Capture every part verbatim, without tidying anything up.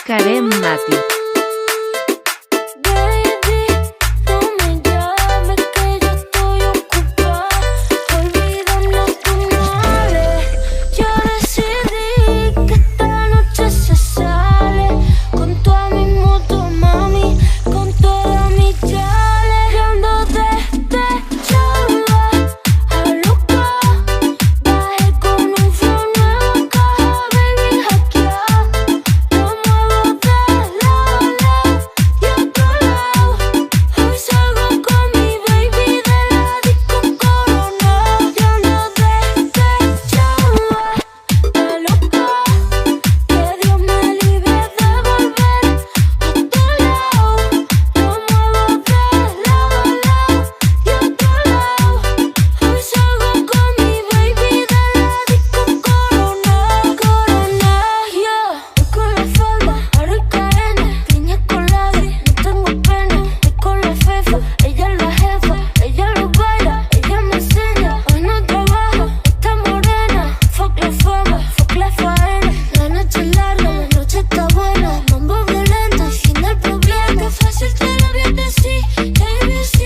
Karen Mati. Baby, no me llames que yo estoy ocupada, olvidando a tu madre. Yo decidí que esta noche se sale con toda mi moto, mami, con toda mi chale. Yo ando desde Chamba a loca, bajé con un flow nuevo, caja, baby, hackeá. Lo muevo de lado a lado y otro lado. Hoy salgo con mi baby de la disco Corona. Yo ando desde Chamba a loca, que Dios me libre de volver a tu lado. Lo muevo de lado a lado y otro lado. Hoy salgo con mi baby de la disco Corona, Corona, yeah. Voy con la falda, ahora el cadena, piña colada, no tengo pena. Voy con la fefa, ella es la jefa, ella lo baila, ella me enseña. Hoy no trabaja, está morena. Fuck la fama, fuck la faena. La noche es larga, la noche está buena. Mambo violento, el fin del problema. Mira que fácil te lo voy a decir. A B C,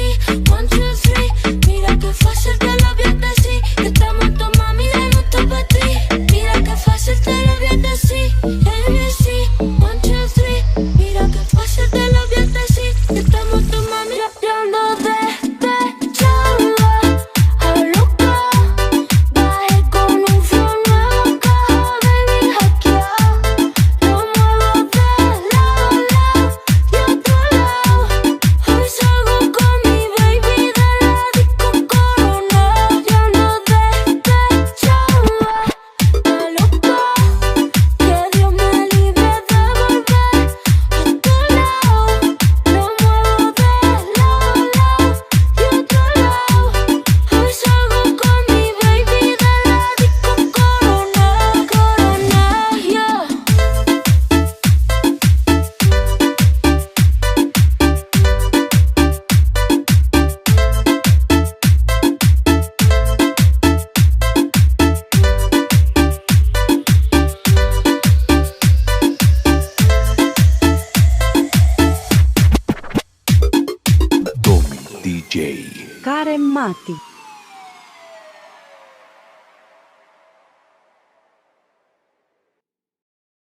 one, two, three. Mira que fácil te lo voy a decir. Que estamos tu mami, ya no está pa' ti. Mira que fácil te lo voy a decir. A B C, one, two, three. Mira que fácil te lo voy a decir. Que estamos tu mami, ya no está pa' ti. Yo ando desde Chamba a loca, bajé con un flow nuevo, caja, baby, hackeá. Lo muevo de lado a lado y otro lado. Hoy salgo con mi baby de la disco Corona. Yo ando desde Chamba a loca, que Dios me libre de volver a tu lado. Lo muevo de lado a lado y otro lado. Hoy salgo con mi baby de la disco Corona, Corona, yeah. Domi D J. Karen Mati.